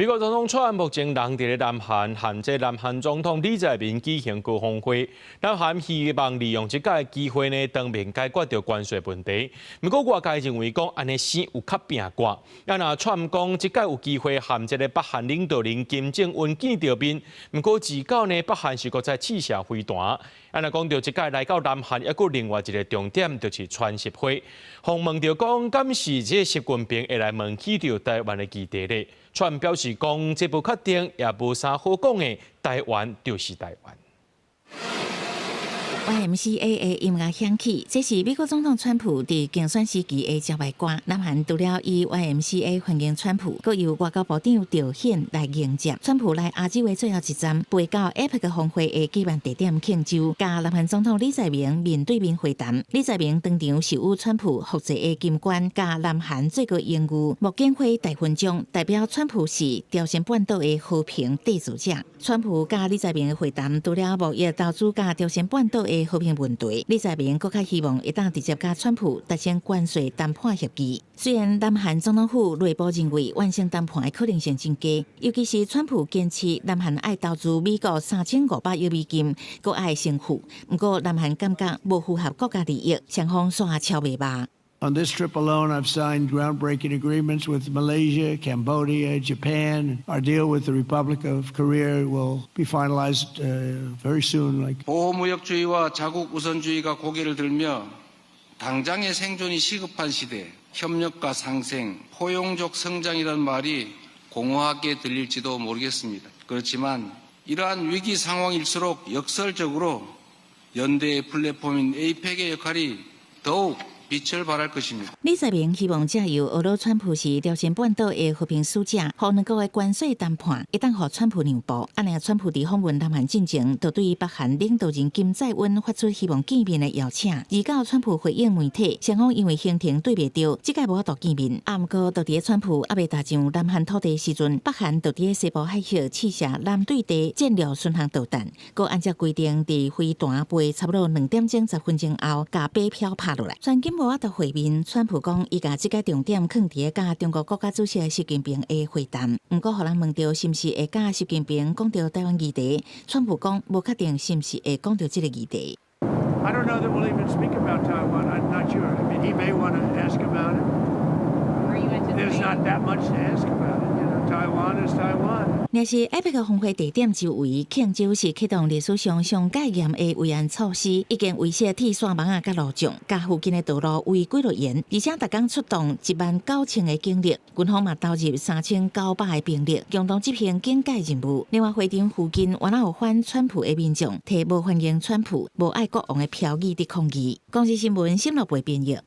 美國總統川普目前人佇咧南韓，和這南韓總統李在明舉行高峰會。南韓希望利用這個機會呢，當面解決著關稅問題。毋過外界認為講，按呢生有較拚掛。啊，若川普講這擺有機會和這个北韓領導人金正恩見著面，毋過至今呢，北韓是閣再試射飛彈。啊，若講著這擺來到南韓，猶閣另外一个重點就是川習會。訪問著講，敢是這習近平會來問起著台灣的議題咧？川普表示講，這無確定，也無啥好講的。台灣就是台灣。 YMCA 的音樂響起，這是美國總統川普佇競選時期的招牌歌。南韓除了以 YMCA 歡迎川普，閣由外交部長趙顯來迎接。川普來亞洲的最後一站，飛到 APEC 峰會的舉辦地點慶州，佮南韓總統李在明面對面會談。李在明當場授予川普複製的金冠，佮南韓最高榮譽木槿花大勳章，代表川普是朝鮮半島的和平締造者。川普佮李在明的會談，除了貿易投資佮朝鮮半島的和平問題，李在明閣較希望會當直接佮川普達成關稅談判協議。雖然南韓總統府內部認為完成談判的可能性真低，尤其是川普堅持南韓愛投資美國3500億美金，閣愛先付。毋過南韓感覺無符合國家利益，雙方煞敲袂罷。 On this trip alone, I've signed groundbreaking agreements with Malaysia, Cambodia, Japan. Our deal with the Republic of Korea will be finalized very soon. Like 보호무역주의와 자국 우선주의가 고개를 들며 당장의 생존이 시급한 시대, 협력과 상생, 포용적 성장이라는 말이 공허하게 들릴지도 모르겠습니다. 그렇지만 이러한 위기 상황일수록 역설적으로 연대의 플랫폼인 APEC의 역할이 더욱 빛을 발할 것입니다. 李在明希望藉由呵咾川普是朝鮮半島的和平使者，予兩國的關稅談判會當予川普讓步。按呢，川普佇訪問南韓進前，就對北韓領導人金在恩發出希望見面的邀請。而到川普回應媒體，雙方因為行程對袂著，這擺無法度見面。啊，毋過，就佇川普猶未踏上南韓土地時陣，北韓就佇西部海域試射艦對地戰略巡航導彈，閣按照規定佇飛彈飛差不多2點鐘10分鐘後，共飛鏢拍落來。川金無法度會面，川普講伊共這个重點囥佇咧佮中國國家主席習近平的會談。毋過，予人問著是毋是會佮習近平講著台灣議題，川普講無確定是毋是會講著這个議題。 I don't know that we'll even speak about Taiwan. I'm not sure. I mean, he may want to ask about it. There's not that much to ask about it. Taiwan is Taiwan. 若是 APEC 峰會地點周圍，慶州市啟動歷史上上蓋嚴的維安措施，已經圍設鐵線網仔佮路障，共附近的道路圍幾落遠，而且逐工出動1萬9千个警力，軍方嘛投入3900个兵力，共同執行警戒任務。另外，會場附近原來有反川普的民眾，提無歡迎川普、無愛國王的標語佇抗議。公視新聞，新樂貝編譯。